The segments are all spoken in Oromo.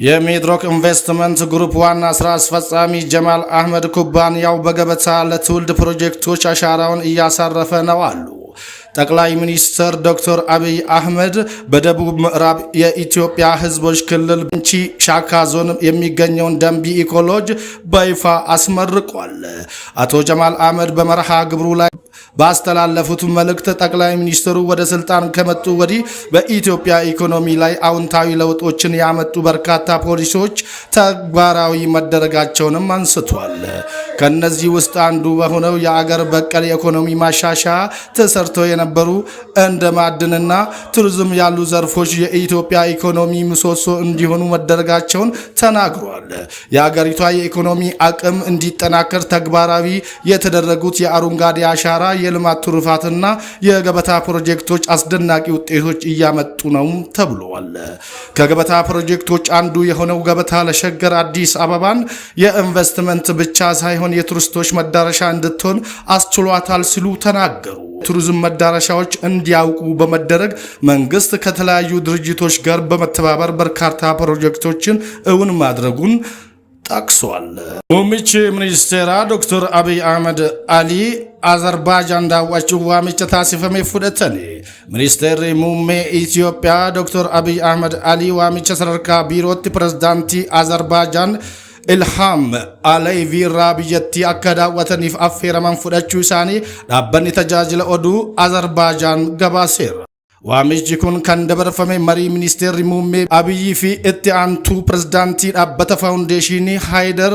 የሚድሮክ ኢንቨስትመንት ግሩፕ ዋና ስራ አስፈጻሚ ጀማል አህመድ ኩባንያው በገበታ ለትውልድ ፕሮጀክቶች አሻራውን እያሳረፈ ነው አሉ። ጠቅላይ ሚኒስትር ዶክተር አብይ አህመድ በደቡብ ምዕራብ የኢትዮጵያ ሕዝቦች ክልል ቤንች ሸኮ ዞን የሚገኘውን ደንቢ ኢኮሎጅ በይፋ አስመርቋል። አቶ ጀማል አህመድ በመርሃ ግብሩ ላይ ባስተላለፉት መልእክት ጠቅላይ ሚኒስትሩ ወደ ስልጣን ከመጡ ወዲህ በኢትዮጵያ ኢኮኖሚ ላይ አዎንታዊ ለውጦችን ያመጡ በርካታ ፖሊሲዎች ተግባራዊ መደረጋቸውንም አንስቷል። ከነዚህ ውስጥ አንዱ በሆነው የአገር በቀል የኢኮኖሚ ማሻሻያ ተሰርተው የነበሩ እንደ ማዕድንና ቱሪዝም ያሉ ዘርፎች የኢትዮጵያ ኢኮኖሚ ምሰሶ እንዲሆኑ መደረጋቸውን ተናግሯል። የአገሪቷ የኢኮኖሚ አቅም እንዲጠናከር ተግባራዊ የተደረጉት የአረንጓዴ አሻራ የልማት ትሩፋትና የገበታ ፕሮጀክቶች አስደናቂ ውጤቶች እያመጡ ነው ተብሏል። ከገበታ ፕሮጀክቶች አንዱ የሆነው ገበታ ለሸገር አዲስ አበባን የኢንቨስትመንት ብቻ ሳይሆን የቱሪስቶች መዳረሻ እንድትሆን አስችሏታል ሲሉ ተናገሩ። ቱሪዝም መዳረሻዎች እንዲያውቁ በመደረግ መንግስት ከተለያዩ ድርጅቶች ጋር በመተባበር በርካታ ፕሮጀክቶችን እውን ማድረጉን ጠቅሷል። Muummichi ministeeraa Dr. Abiy Ahmed Ali Azerbaajaan daawwachuuf waamicha taasifame fudhatani. Ministeerri muummee Itoophiyaa Dr. Abiy Ahmed Ali waamicha sadarkaa biirootti pirezidaantii Azerbaajaan Ilhaam Aliyev irraa biyyattii akka daawwataniif affeeraman fudhachuu isaanii dhaabbanni tajaajila oduu Azerbaajaan gabaaseera. Waamichi kun kan dabarfame marii ministeerri muummee Abiyyi fi itti aantuu pirezidaantii dhaabbata faawundeeshinii Haayidar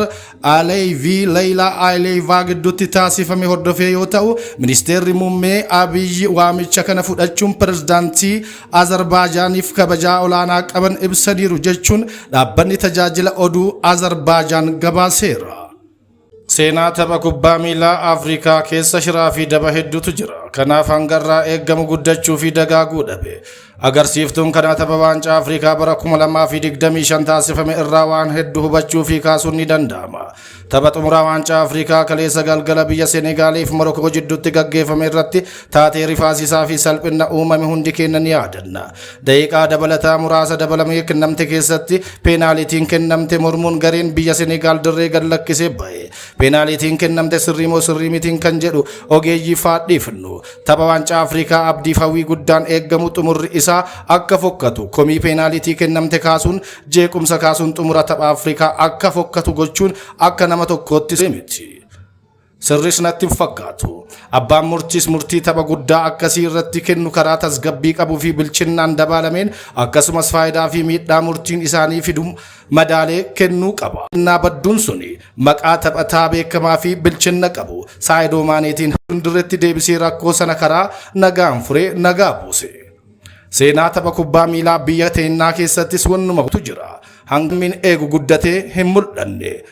Aliyev Leeyilaa Aliyevaa gidduutti taasifame hordofee yoo ta'u, ministeerri muummee Abiyyi waamicha kana fudhachuun pirezidaantii Azerbaaijaaniif kabajaa olaanaa qaban ibsaniiru jechuun dhaabbanni tajaajila oduu Azerbaajaan gabaaseera. Seenaa tapha kubbaa miilaa Afrikaa keessa shiraa fi daba hedduutu jira. Kanaaf hangarraa eeggamu guddachuu fi dagaaguu dhabe. Agarsiiftuun kana tapha waancaa Afrikaa bara 2025 taasifame irraa waan hedduu hubachuu fi kaasuun ni danda'ama. Tapha xumuraa waancaa Afrikaa kaleessa galgala biyya Senegaaliif Morokoo jidduutti gaggeeffame irratti taatee rifaasisaa fi salphina uumame hundi keenya ni yaadanna. Daqiiqaa dabalataa muraasa dabalamee kennamte keessatti peenaalitiin kennamte mormuun gareen biyya Senegaal dirree gad lakkisee bahe. Peenaalitiin kennamte sirrii moo sirrii mitiin kan jedhu ogeeyyii faadhiifnu. Tapha waancaa Afrikaa abdiif hawwii guddaan eeggamu xumurri isaa akka fokkatu komii peenaalitii kennamte kaasuun jeequmsa kaasuun xumura tapha Afrikaa akka fokkatu gochuun akka nama tokkootti miti. Sirris natti hin fakkaatu. Abbaan murtiis murtii tapha guddaa akkasii irratti kennu karaa tasgabbii qabuu fi bilchinnaan dabaalameen, akkasumas faayidaa fi miidhaa murtiin isaanii fidu madaalee kennuu qaba. Innaa badduun suni maqaa taphataa beekamaa fi bilchinna qabu Saayidoo Maaneetiin dirreetti deebisee rakkoo sana karaa nagaan furee nagaa buuse. Seenaa tapha kubbaa miilaa biyya teennaa keessattis wannumatu jira. Hangamiin eegu guddatee hin mul'anne.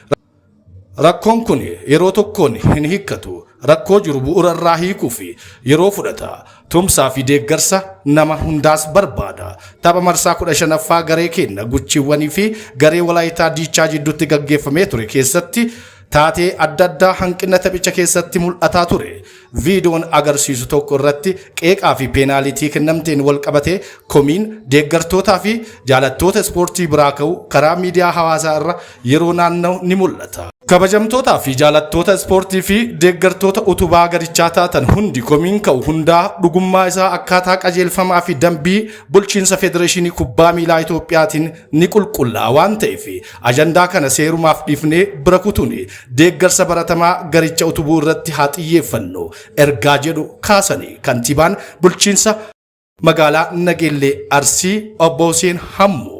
Rakkoon kun yeroo tokkoon hin hiikkatu. Rakkoo jiru bu'uura irraa hiikuu fi yeroo fudhata. Tumsaa fi deeggarsa nama hundaas barbaada. Tapha marsaa 15ffaa garee keenya guchiiwwanii fi garee Walaayitaa Diichaa jidduutti gaggeeffamee ture keessatti taatee adda addaa hanqina taphicha keessatti mul'ataa ture. Viidiyoon agarsiisu tokko irratti qeeqaa fi peenaalitii kennamteen wal qabatee komiin deeggartootaa fi jaalattoota ispoortii biraa ka'u karaa miidiyaa hawaasaa irra yeroo naanna'u ni mul'ata. Kabajamtootaa fi jaalattoota ispoortii fi deeggartoota utubaa garichaa taatan hundi, komiin ka'u hundaa dhugummaa isaa akkaataa qajeelfamaa fi dambii bulchiinsa Federeeshinii Kubbaa Miilaa Itoophiyaatiin ni qulqullaa'a waan ta'eef, ajandaa kana seerumaaf dhiifnee bira kutuun deeggarsa baratamaa garicha utubuu irratti haa xiyyeeffannu ergaa jedhu kaasanii kantiibaan bulchiinsa magaalaa Nageellee Arsii obbo Hussein Hammu.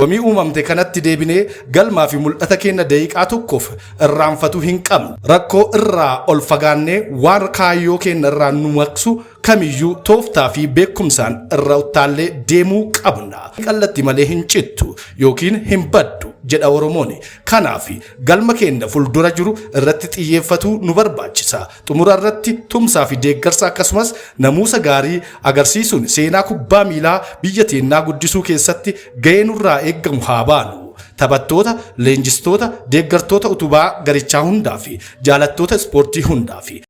Komii uumamte kanatti deebinee galmaa fi mul'ata keenya daqiiqaa tokkoof irraanfatuu hin qabnu. Rakkoo irraa ol fagaannee waan kaayyoo keenya irraa nu maqsu kamiyyuu tooftaa fi beekumsaan irra uttaallee deemuu qabna. Qallatti malee hin cittu yookiin hin baddu jedha Oromoon. Kanaaf galma keenya fuuldura jiru irratti xiyyeeffatuu nu barbaachisa. Xumura irratti tumsaa fi deeggarsa akkasumas namuusa gaarii agarsiisuun seenaa kubbaa miilaa biyya teennaa guddisuu keessatti gahee nurraa eeggamu haa baanu. Taphattoota, leenjistoota, deeggartoota utubaa garichaa hundaa fi jaalattoota ispoortii hundaa fi